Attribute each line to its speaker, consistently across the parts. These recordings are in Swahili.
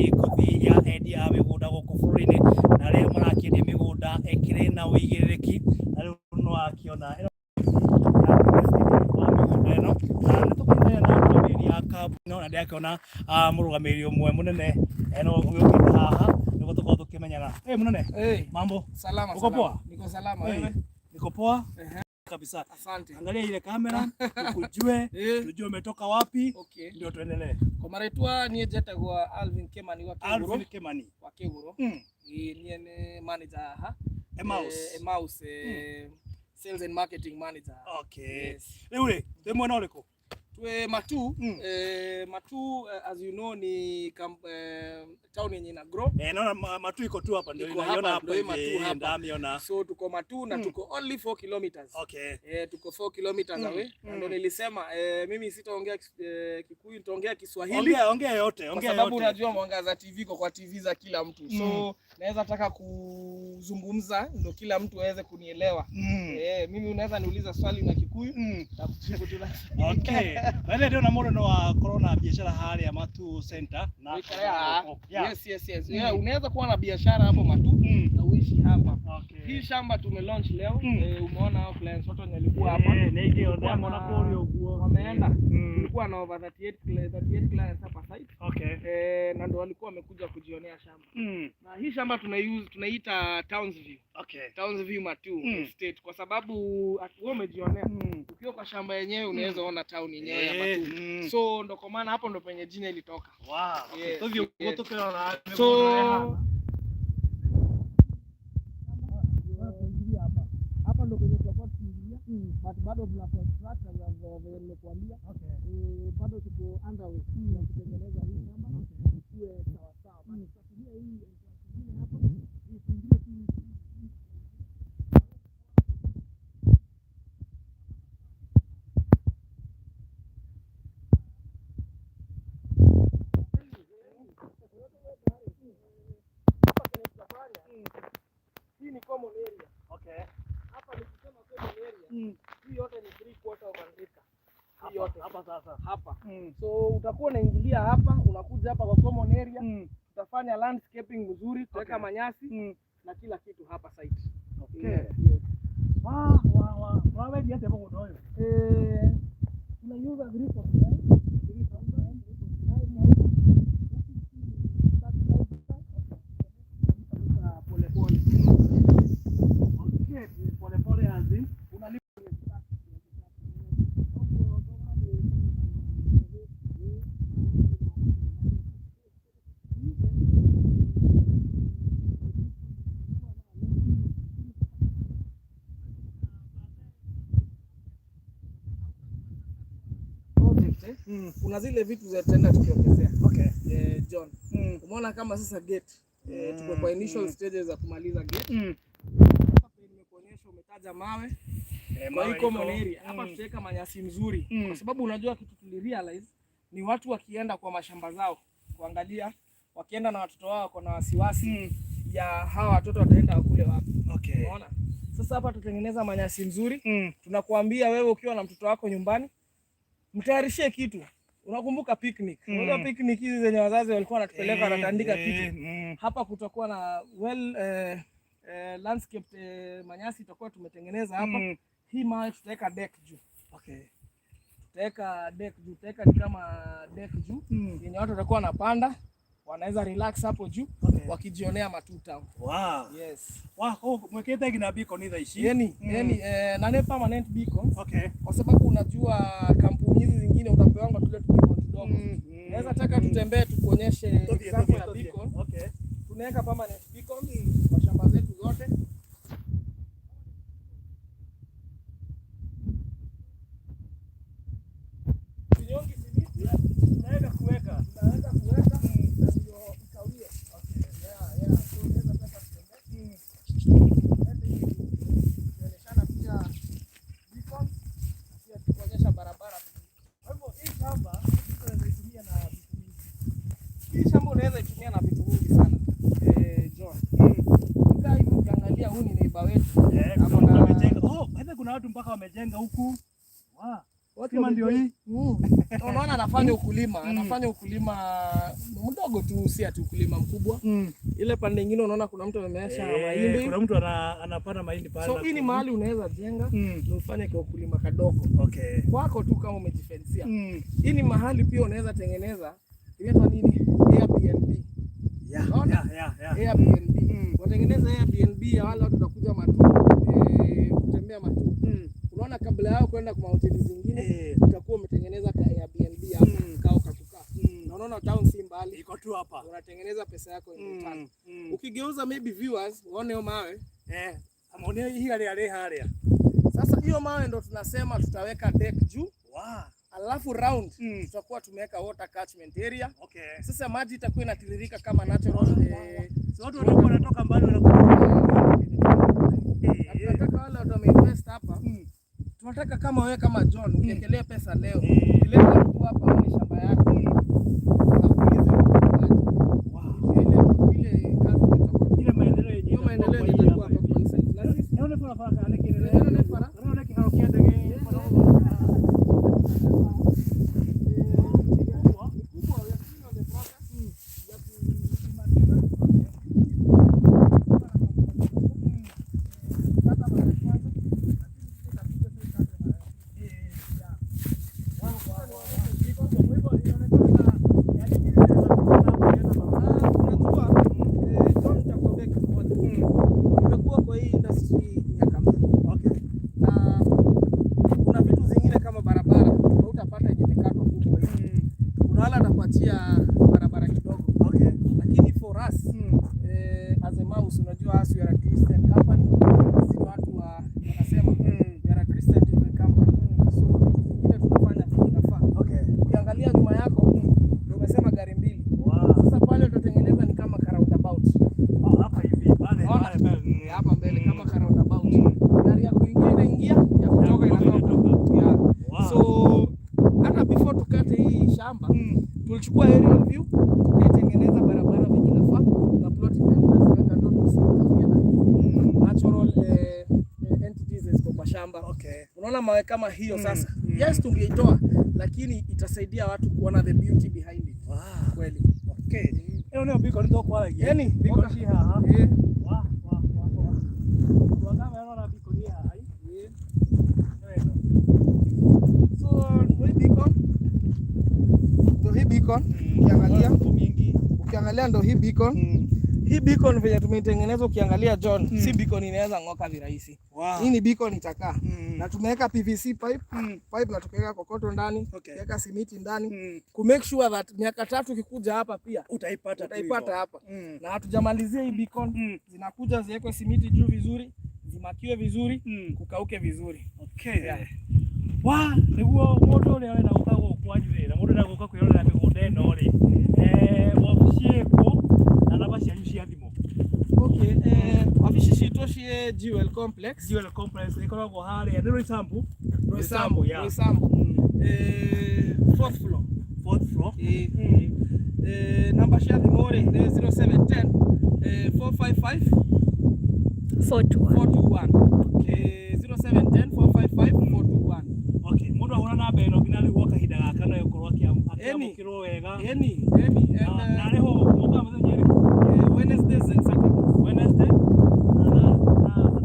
Speaker 1: Nĩ ngũthi ya endia a mĩgũnda gũkũ bũrũri-inĩ na arĩa marakĩendia mĩgũnda ĩkĩrĩ na ũigĩrĩrĩki, na rĩu nĩ wakĩona ĩno wa mĩgũnda ĩno, na nĩ tũkĩte na arũgamĩrĩri a kambuni ĩno na ndĩrakĩona mũrũgamĩrĩri ũmwe mũnene no ũgĩũkĩte haha nĩguo tũkorwo tũkĩmenyana. Hey, mũnene.
Speaker 2: Hey.
Speaker 1: Mambo?
Speaker 2: Salama.
Speaker 1: Uko
Speaker 2: Salama.
Speaker 1: poa?
Speaker 2: Niko salama.
Speaker 1: Hey.
Speaker 2: Wewe?
Speaker 1: Niko poa.
Speaker 2: Ehe.
Speaker 1: Kabisa.
Speaker 2: Asante.
Speaker 1: Angalia ile kamera tukujue, tujue umetoka wapi.
Speaker 2: Okay.
Speaker 1: Ndio tuendelee.
Speaker 2: Kwa marĩtwa niĩ njetagwo Alvin Kimani wa Kĩgũrũ.
Speaker 1: Alvin Kimani.
Speaker 2: Wa Kĩgũrũ. Ĩĩ, niĩ nĩ manager haha.
Speaker 1: Emmaus.
Speaker 2: Emmaus, sales and marketing manager.
Speaker 1: Okay.
Speaker 2: Yes.
Speaker 1: Rĩu rĩ, twĩ mwena ũrĩkũ?
Speaker 2: Twe Matu. Matu, as you know, ni town yenye ina grow.
Speaker 1: Naona Matu iko tu hapa, ndio
Speaker 2: Iko
Speaker 1: naiona
Speaker 2: hapa,
Speaker 1: hapa
Speaker 2: ndio hii Matu
Speaker 1: hivi,
Speaker 2: hapa.
Speaker 1: ndamiona.
Speaker 2: So tuko Matu na tuko only 4 kilometers.
Speaker 1: Okay.
Speaker 2: Tuko 4 kilometers away. Na ndio nilisema mimi sitaongea Kikuyu, nitaongea Kiswahili.
Speaker 1: Ongea, ongea yote,
Speaker 2: Kwa
Speaker 1: ongea
Speaker 2: sababu
Speaker 1: yote.
Speaker 2: unajua Mwangaza TV iko kwa TV za kila mtu. So naweza taka kuzungumza ndio kila mtu aweze kunielewa. Mimi unaweza niuliza swali na Kikuyu na kujibu tu na
Speaker 1: Okay. Baada ndio na mũndũ no akorwo na biashara harĩa Matu Center na
Speaker 2: Wikare haha.
Speaker 1: Yeah.
Speaker 2: Yes. Yeah, unaweza kuwa na biashara hapo Matu na uishi hapa.
Speaker 1: Okay.
Speaker 2: Hii shamba tume launch leo. Umeona hao clients wote wenye walikuwa hapa.
Speaker 1: Nĩngĩona
Speaker 2: Tulikuwa
Speaker 1: mona kũrĩa ũguo.
Speaker 2: Wameenda. Tulikuwa na over 38 clients hapa site.
Speaker 1: Okay.
Speaker 2: Na ndio walikuwa wamekuja kujionea shamba. Na hii shamba tunaiita Townsview.
Speaker 1: Okay.
Speaker 2: Townsview Matu Estate kwa sababu wewe umejionea. Ukiwa kwa shamba yenyewe unaweza ona town yenyewe ya Matu. So ndo kwa maana hapo ndo penye jina ilitoka.
Speaker 1: Wow. Okay.
Speaker 2: Yes,
Speaker 1: Tũthiĩ ũguo
Speaker 2: yes.
Speaker 1: tũkĩrora
Speaker 2: So hapa ndo kwenye tutakuwa tukiingilia, but bado tuna construct as vile nimekuambia. Bado tuko underway ya kutengeneza hii shamba ikuwe sawa sawa. But tutatumia hii entrance ingine hapa, hii tuingie tu. Hapa kenye tutafanya, hii ni common area.
Speaker 1: Okay.
Speaker 2: Hapa nikisema common area, hii yote ni 3/4 of an acre. Hii yote
Speaker 1: Hapa sasa.
Speaker 2: hapa. So utakuwa unaingilia hapa, unakuja hapa kwa common area, tutafanya landscaping mzuri, tutaweka manyasi na kila kitu hapa site.
Speaker 1: Okay.
Speaker 2: Yes.
Speaker 1: Wa wa wa. Wawendia atĩa mũgũnda ũyũ?
Speaker 2: Tunaiuza 349, 3,000, 349, pole pole.
Speaker 1: Okay, pole pole as in
Speaker 2: Unalipa miezi tatu. Project, kuna zile vitu za tutaenda tukiongezea.
Speaker 1: Okay.
Speaker 2: John. Umeona kama sasa gate. Tuko kwa initial stages za kumaliza gate. Hapa penye nimekuonyesha umetaja mawe. Kwa
Speaker 1: Mawe
Speaker 2: hii common
Speaker 1: iko.
Speaker 2: area hapa tutaweka manyasi mzuri kwa sababu unajua kitu tulirealize ni watu wakienda kwa mashamba zao kuangalia, wakienda na watoto wao wako na wasiwasi ya hawa watoto wataenda kule wapi.
Speaker 1: Okay.
Speaker 2: Unaona? Sasa hapa tutengeneza manyasi mzuri. Tunakuambia wewe ukiwa na mtoto wako nyumbani mtayarishie kitu. Unakumbuka picnic? Unajua picnic hizi zenye wazazi walikuwa wanatupeleka wanatandika kitu. Hapa kutakuwa na well landscape, manyasi itakuwa tumetengeneza hapa. Hii mawe tutaweka deck juu.
Speaker 1: Okay.
Speaker 2: Tutaweka deck juu, tutaweka ni kama deck juu yenye watu watakuwa wanapanda, wanaweza relax hapo juu wakijionea Matu Town.
Speaker 1: Wow.
Speaker 2: Yes.
Speaker 1: Wow, oh, mwekete nginya beacon thaa ici.
Speaker 2: Yani, yani na ni permanent beacons
Speaker 1: Okay.
Speaker 2: kwa sababu unajua kampuni hizi zingine utapewa tule tu beacon tudogo. Naweza taka tutembee tukuonyeshe
Speaker 1: Tuthie,
Speaker 2: example
Speaker 1: tuthie,
Speaker 2: ya
Speaker 1: tuthie.
Speaker 2: beacon.
Speaker 1: Okay.
Speaker 2: Tunaweka permanent beacon kwa shamba zetu zote. Vinyongi simiti
Speaker 1: Tunaweka kuweka.
Speaker 2: Tunaweza kuweka na ndio ikawie. Okay. Yeah. So unaweza taka tutembee. Lete hii tukionyeshana pia beacon na pia tukionyesha barabara.
Speaker 1: Kwa hivyo hii shamba mtu anaweza itumia na vitu mingi.
Speaker 2: Hii shamba unaweza itumia na vitu mingi sana. John. Ukikaa hivi ukiangalia huu ni neighbor wetu.
Speaker 1: Kuna
Speaker 2: Ako
Speaker 1: mtu
Speaker 2: na
Speaker 1: amejenga. Oh, by the way kuna watu mpaka wamejenga huku. Wow.
Speaker 2: Watu
Speaker 1: Stima ndio hii.
Speaker 2: Unaona anafanya ukulima, anafanya ukulima mdogo tu, si ati ukulima mkubwa. Ile pande nyingine unaona kuna mtu amemeesha mahindi.
Speaker 1: Kuna mtu anapanda mahindi pale.
Speaker 2: So hii ni mahali unaweza jenga na ufanye kwa ukulima kadogo. Kwako tu kama umejifensia. Hii ni mahali pia unaweza tengeneza, inaitwa nini? Airbnb. Unaona? Airbnb. Watengeneza Airbnb ya wale watu watakuja Matuu, kutembea Matuu. Unaona kabla yao kwenda kwa hoteli zingine, utakuwa umetengeneza ka Airbnb hapo, kao kakukaa. Na unaona town si mbali.
Speaker 1: Iko tu hapa.
Speaker 2: Unatengeneza pesa yako in return. Ukigeuza maybe viewers waone hiyo mawe.
Speaker 1: Amaone ihiga rĩa rĩ harĩa.
Speaker 2: Sasa hiyo mawe ndo tunasema tutaweka deck juu. Alafu round tutakuwa tumeweka water catchment area. Sasa maji itakuwa inatiririka kama natural.
Speaker 1: So watu watakuwa wanatoka mbali wanakuja.
Speaker 2: Na tunataka wale watu wameinvest hapa. Tunataka kama wewe kama John ukiekelea pesa leo, ukileta mtu hapa aone shamba yako. Anakuuliza unafanyaje. Ile kazi itakuwa
Speaker 1: Ile maendeleo yenye
Speaker 2: hiyo maendeleo yenye itakuwa hapa kwa hii site. Na sisi
Speaker 1: Naona kuna barabara kana kile.
Speaker 2: Naona bara.
Speaker 1: Naona kiharo kia ndege.
Speaker 2: Kubwa, we are still on the process ya kuimaliza. Sasa mara ya kwanza, lakini sisi itakuja sasa ikate mara ya pili. Yeah. Unajua, John, nitakuambia kitu moja. Nimekuwa kwa hii industry miaka mingi. Na kuna vitu zingine kama barabara hautapata yenye imekatwa kubwa hivi. Kuna wale atakuachia barabara kidogo. Lakini for us, as a mouse, unajua us we are a Christian company. Sisi ni watu wa wanasema we are a Christian driven company. So vitu zingine tunafanya vile inafaa. Ukiangalia nyuma yako ndio umesema gari mbili. Sasa pale utatengeneza ni kama ka roundabout. Unaona? Hapa mbele kama ka roundabout. Gari ya kuingia inaingia, ya kutoka inatoka. Yeah. So hata before tukate hii shamba, tulichukua aerial view, tukaitengeneza barabara venye inafaa na plot tunaziweka ndio tusiinterfere na hizi natural entities ziko kwa shamba. Unaona mawe kama hiyo sasa. Yes, tungeitoa lakini itasaidia watu kuona the beauty behind it. Kweli.
Speaker 1: Ĩyo nĩyo beacon tũkwaragia.
Speaker 2: Yani,
Speaker 1: Beacon ci haha. Wa wa wa wa. Wakamerora beacon ĩ haha. Wega.
Speaker 2: So ndio hii beacon. Ndio hii beacon. Ukiangalia
Speaker 1: Mingi.
Speaker 2: Ukiangalia ndio hii beacon. Hii beacon venye tumeitengeneza ukiangalia John, si beacon inaweza ng'oka virahisi. Hii ni beacon itakaa. Na tumeweka PVC pipe, pipe na tukaweka kokoto ndani, tukaweka simiti ndani ku make sure that miaka 3 ukikuja hapa pia
Speaker 1: Utaipata tu
Speaker 2: utaipata
Speaker 1: hivyo.
Speaker 2: hapa. Na hatujamalizia hii beacon, zinakuja ziwekwe simiti juu vizuri, zimakiwe vizuri, kukauke vizuri.
Speaker 1: Okay. Wa niguo mundu uria urenda guka guku kwanyu ri na mundu urenda guka kwirorera migunda ĩno ri, wabici ĩkũ na namba cianyu cia thimũ?
Speaker 2: Okay, wabici citũ ciĩ Jewel Complex.
Speaker 1: Jewel Complex ĩkoragwo harĩa nĩ Roysambu.
Speaker 2: Roysambu,
Speaker 1: yeah.
Speaker 2: Roysambu. Fourth floor.
Speaker 1: Fourth floor.
Speaker 2: Namba cia thimũ rĩ nĩ 0710 455
Speaker 3: 421.
Speaker 2: 421. 0710 455 421.
Speaker 1: Okay, mundu ahũra namba ĩno nginya rĩu gwa kahinda gaka no egũkorwo akĩamũkĩrwo wega.
Speaker 2: Any and
Speaker 1: Na arĩho mũkaga mũthenya ũrĩkũ?
Speaker 2: Wednesdays and Saturdays.
Speaker 1: Wednesday na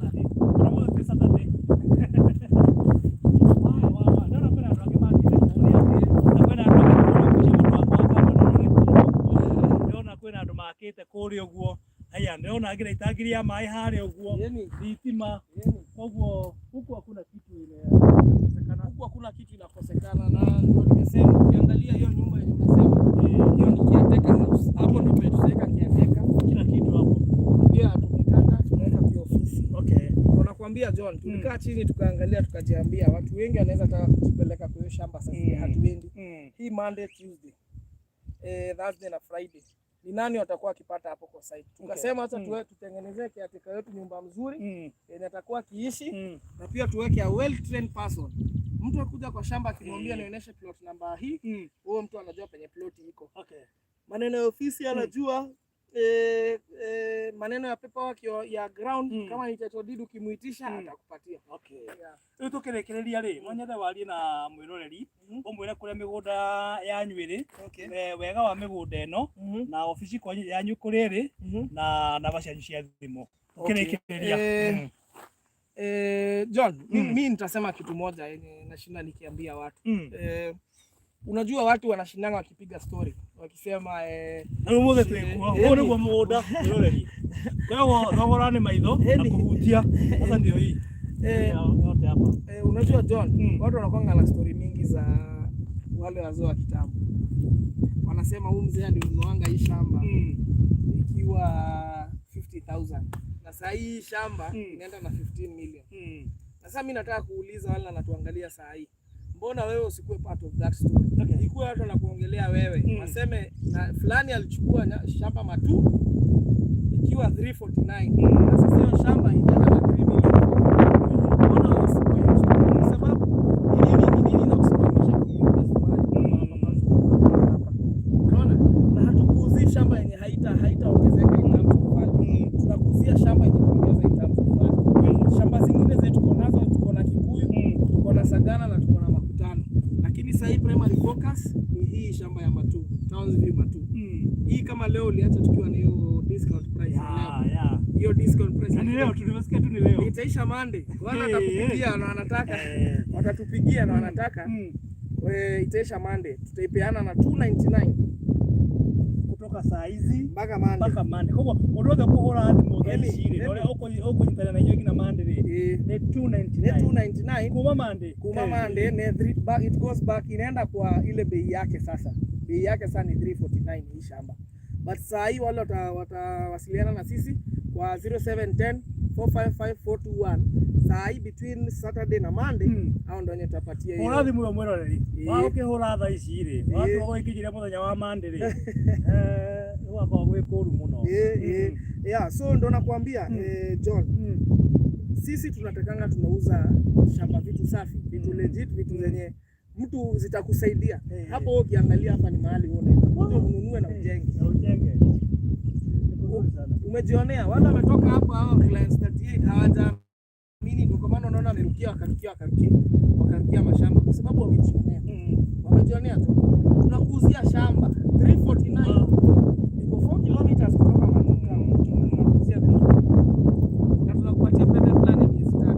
Speaker 1: Saturday. Ona mũthĩ Saturday. Wa wa wa, ndona kwĩna andũ angĩ makĩte kũrĩa na kwĩna andũ angĩ ndĩrona kũcia mũndũ wa gwaka ndĩrona kũrĩa ũguo. Ndĩrona kwĩna andũ makĩte kũrĩa ũguo. Haya, ndĩrona nginya itangi rĩa maĩ harĩa ũguo. Thitima. Koguo huku hakuna kitu inakosekana.
Speaker 2: Huku hakuna kitu inakosekana, na ndio nimesema ukiangalia hiyo nyumba yenye unasema hiyo ni caretaker house. Hapo ndio tutaweka caretaker.
Speaker 1: Kila kitu hapo.
Speaker 2: Pia tumekata tumeweka pia ofisi. Nakwambia John, tulikaa chini tukaangalia tukajiambia watu wengi wanaweza taka kujipeleka kwa hiyo shamba sasa hatuendi. Hii Monday, Tuesday, Thursday na Friday. Ni nani watakuwa wakipata hapo kwa site? Tukasema sasa tutengenezee caretaker wetu nyumba mzuri yenye atakuwa akiishi na pia tuweke a well trained person. Mtu akuja kwa shamba akimwambia nionyeshe plot namba hii, huyo mtu anajua penye plot iko. Maneno ya ofisi anajua. maneno ya paperwork ya ground, kama ni title deed ukimuitisha, atakupatia.
Speaker 1: Okay.
Speaker 2: Yeah.
Speaker 1: Rĩu tũkĩrĩkĩrĩria rĩ, no nyende warie na mwĩroreri, ũmwĩre kũrĩa mĩgũnda yanyu ĩrĩ, wega wa mĩgũnda ĩno, na obici kwanyu yanyu kũrĩa ĩrĩ, na namba cianyu cia thimũ.
Speaker 2: Okay.
Speaker 1: Ũkĩrĩkĩrĩria.
Speaker 2: John, mi nitasema kitu moja yenye nashinda nikiambia watu. Unajua watu wanashindanga wakipiga story wakisema
Speaker 1: Na rĩu ũmũthĩ twĩkuo, ũyũ nĩguo mũgũnda, mwĩroreri. Koguo thogora nĩ maitho na kũhutia. Sasa ndio hii. Yote hapa.
Speaker 2: Unajua John, watu wanakuanga na story mingi za wale wazee wa kitambo. Wanasema huyu mzee alinunuanga hii shamba ikiwa 50,000 na saa hii shamba inaenda na 15 million. Na sasa mimi nataka kuuliza wale wanatuangalia saa hii, mbona wewe usikuwe part of that story?
Speaker 1: Okay.
Speaker 2: Ikuwe watu wanakuongelea wewe, waseme na fulani alichukua shamba Matuu ikiwa 349 na sasa hiyo shamba inaenda na 3 million. Mbona wewe usikuwe hiyo story? Kwa sababu ni nini inakusimamisha kuinvest mahali kama hapa pazuri hapa? Unaona? Na hatukuuzii shamba yenye haitaongezeka in terms of value. Tunakuuzia shamba yenye itaongeza in terms of value. Shamba zingine zetu tuko nazo, tuko na Kikuyu, tuko na Sagana na tuko na Makutano. Lakini sasa hii primary focus ni hii shamba ya Matuu, Townsview Matuu. Hii kama leo uliacha tukiwa na hiyo discount price ya leo. Hiyo discount price
Speaker 1: Na ni leo tulimesikia tu ni leo.
Speaker 2: Itaisha Monday. Wana watakupigia na wanataka, watatupigia na wanataka. Itaisha Monday. Tutaipeana na 299
Speaker 1: Kutoka saa hizi
Speaker 2: mpaka Monday.
Speaker 1: mpaka Monday. Koguo mũndũ wothe ũkũhũra thimũ thaa
Speaker 2: Eni,
Speaker 1: ici rĩ,
Speaker 2: eni.
Speaker 1: ũrĩa ũkũnyitana na inyuĩ nginya Monday rĩ, nĩ
Speaker 2: Ni
Speaker 1: 299.
Speaker 2: 299
Speaker 1: Kuma Monday.
Speaker 2: Kuma Monday ni three, back, it goes back, inaenda kwa ile bei yake sasa. Bei yake sasa ni 349 hii shamba. But saa hii wale watawasiliana na sisi kwa 0710 455 421 saa hii between Saturday na Monday, hao ndio wenye tutapatia
Speaker 1: Hũra
Speaker 2: hiyo.
Speaker 1: thimũ ĩyo mwĩroreri. Wa ũkĩhũra thaa ici rĩ, watua gũgĩkinyĩria mũthenya wa Monday rĩ, gũgakorwo gwĩ kũru mũno.
Speaker 2: Eh. Yeah, so ndo nakwambia, John, sisi tunatakanga tunauza shamba vitu safi, vitu legit, vitu zenye mtu zitakusaidia. Hapo wewe ukiangalia hapa ni mahali wewe unaweza kuja ununue na ujenge.
Speaker 1: Na ujenge. Ni kuzuri sana.
Speaker 2: Umejionea wale wametoka hapa, hao clients 38 hawajaamini, ndio kwa maana unaona wamerukia, wakarukia, wakarukia, wakarukia mashamba kwa sababu wamejionea. Wamejionea tu. Tunakuuzia shamba 349, iko 4 kilometers kutoka Manuka. Tunakuuzia 349 na tunakupatia payment plan ya miezi 3.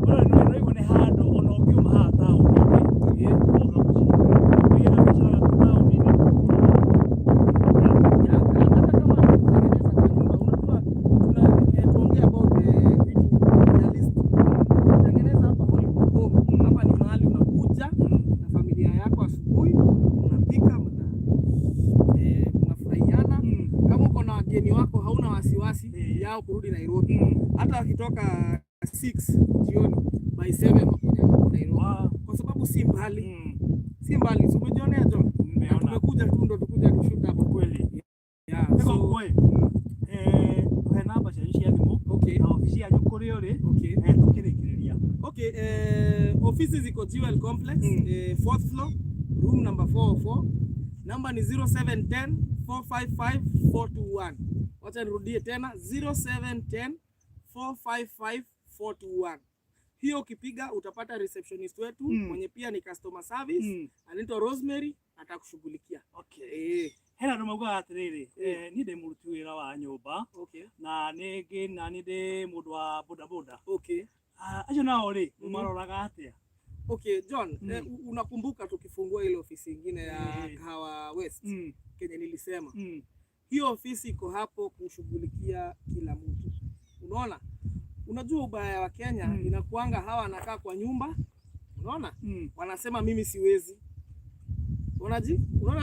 Speaker 1: Bora no no nĩ handũ ona ũngiuma haha taũni-inĩ, ũgoka mũciĩ. Ũgĩe na biacara yaku taũni-inĩ.
Speaker 2: Yeah, hata kama kutengeneza kwa nyumba, unajua tuna tuongea about vitu realistic. Kutengeneza hapa holiday home, hapa ni mahali unakuja na familia yako asubuhi, mnapika, mnafurahiana. Kama uko na wageni wako hauna wasiwasi yao kurudi Nairobi. Hata wakitoka 6 jioni, by 7 wako Nairobi. Kwa sababu si mbali, si mbali. Si umejionea, John? Na
Speaker 1: Nimeona.
Speaker 2: tumekuja tu ndo tukuja tushoot hapo.
Speaker 1: Kweli.
Speaker 2: Yeah,
Speaker 1: Nĩguo
Speaker 2: so
Speaker 1: ngũĩ, tũhe namba cianyu cia thimũ na obici yanyu kũrĩa ũrĩ, tũkĩrĩkĩrĩria.
Speaker 2: Okay, ofisi ziko Jewel Complex, fourth floor, room number 404. Namba ni 0710 455 421. Wacha nirudie tena, 0710 455 421. Hiyo ukipiga utapata receptionist wetu mwenye pia ni customer service, anaitwa Rosemary, atakushughulikia.
Speaker 1: Okay. Hena andũ maugaga atĩrĩrĩ, niĩ ndĩ mũruti wĩra wa nyũmba, na nĩngĩ na nĩ ndĩ mũndũ wa bodaboda. Ah, acio nao rĩ, maroraga atĩa?
Speaker 2: Okay, John, unakumbuka tukifungua ile ofisi ingine ya Kahawa West, kenye nilisema hiyo ofisi iko hapo kushughulikia kila mtu. Unaona, unajua ubaya wa Kenya inakuanga hawa wanakaa kwa nyumba, unaona, wanasema mimi siwezi. Unaona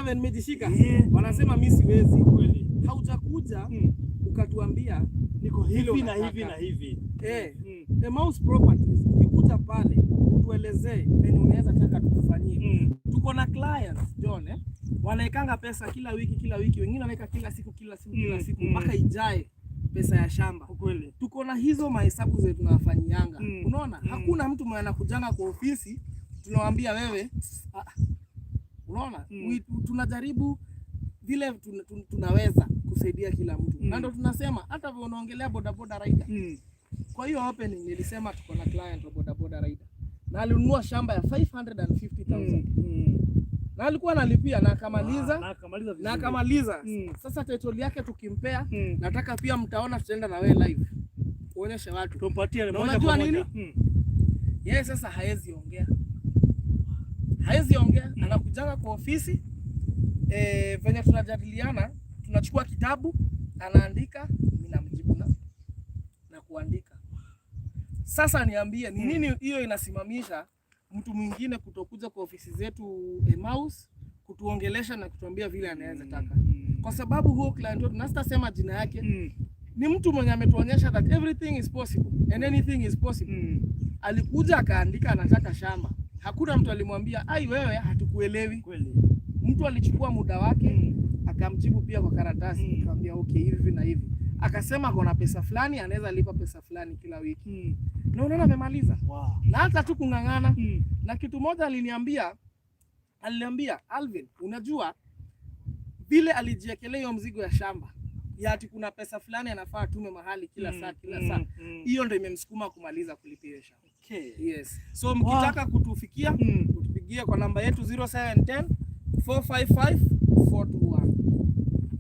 Speaker 2: vile nimejishika, wanasema mimi siwezi.
Speaker 1: Kweli.
Speaker 2: Haujakuja ukatuambia
Speaker 1: Niko
Speaker 2: vile
Speaker 1: hivi na
Speaker 2: unataka.
Speaker 1: hivi na hivi.
Speaker 2: The Mouse Properties, ukikuja pale utuelezee venye unaweza taka tukufanyie. Tuko na clients, John, wanaekanga pesa kila wiki kila wiki, wengine wanaweka kila siku kila siku kila siku mpaka ijae pesa ya shamba.
Speaker 1: Kweli.
Speaker 2: Tuko na hizo mahesabu zetu tunawafanyianga. Unaona, hakuna mtu mwenye anakujanga kwa ofisi tunawaambia wewe, ah, unaona, tunajaribu vile tunaweza kusaidia kila mtu. Na ndo tunasema hata vile unaongelea bodaboda rider. Kwa hiyo opening nilisema tuko na client wa bodaboda rider na alinunua shamba ya 550,000 na alikuwa analipia na akamaliza.
Speaker 1: Na akamaliza
Speaker 2: Na
Speaker 1: vizuri.
Speaker 2: akamaliza. Sasa title yake tukimpea, nataka pia mtaona, tutaenda na wewe live kuonyesha watu.
Speaker 1: Tumpatie
Speaker 2: Na
Speaker 1: moja
Speaker 2: unajua
Speaker 1: kwa moja.
Speaker 2: nini? Yeye sasa haezi ongea, haezi ongea. Anakujanga kwa ofisi, venye tunajadiliana, tunachukua kitabu, anaandika, mimi namjibu na kuandika. Sasa niambie, ni nini hiyo inasimamisha mtu mwingine kutokuja kwa ofisi zetu Emmaus kutuongelesha na kutuambia vile anaweza taka? Kwa sababu huo client wetu, na sitasema jina yake, ni mtu mwenye ametuonyesha that everything is possible and anything is possible. Alikuja akaandika anataka shamba, hakuna mtu alimwambia, "Ai, wewe hatukuelewi." Mtu alichukua muda wake, akamjibu pia kwa karatasi, akamwambia, "Okay, hivi na hivi." Akasema kuna pesa fulani anaweza lipa, pesa fulani kila wiki, na unaona amemaliza na hata tu kung'ang'ana. Na kitu moja aliniambia, aliniambia, "Alvin, unajua vile alijiekelea hiyo mzigo ya shamba ya ati kuna pesa fulani anafaa atume mahali kila saa kila saa, hiyo ndio imemsukuma kumaliza kulipia hiyo shamba." Yes. So mkitaka kutufikia, utupigie kwa namba yetu 0710 455 421.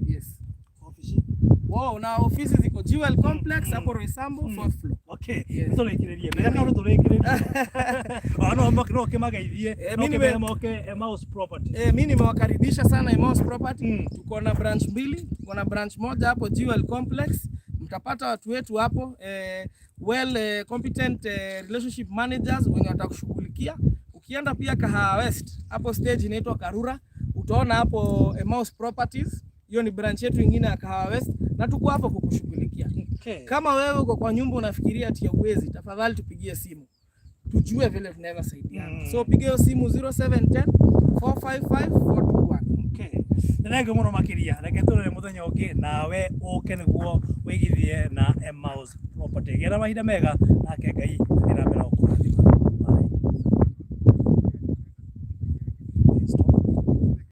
Speaker 2: Yes.
Speaker 1: Ofisi.
Speaker 2: Wow, na ofisi ziko Jewel Complex hapo Roysambu, fourth floor.
Speaker 1: Okay.
Speaker 2: Yes.
Speaker 1: Tũrĩkĩrĩrie. Menya kaũndũ tũrĩkĩrĩrie. Ona no moke, no kĩmageithie.
Speaker 2: Mi
Speaker 1: No kĩmere moke Emmaus Property.
Speaker 2: Mi nimewakaribisha sana Emmaus Property. Tuko na branch mbili, tuko na branch moja hapo Jewel Complex. Mtapata watu wetu hapo, well competent relationship managers wenye watakushughulikia. Ukienda pia Kahawa West, hapo stage inaitwa Karura, utaona hapo Emmaus Properties. Hiyo ni branch yetu ingine ya Kahawa West na tuko hapo kukushughulikia. Kama wewe uko kwa nyumba unafikiria ati huwezi, tafadhali tupigie simu tujue vile tunaweza saidiana. So piga hiyo simu 0710 455 421.
Speaker 1: Okay. Nĩ thengiũ mũno makĩria. Reke tũrore mũthenya ũngĩ nawe ũke nĩguo wĩigithie na Emmaus Property. Gĩa na mahinda mega nake Ngai athiĩ na mbere gũkũrathima.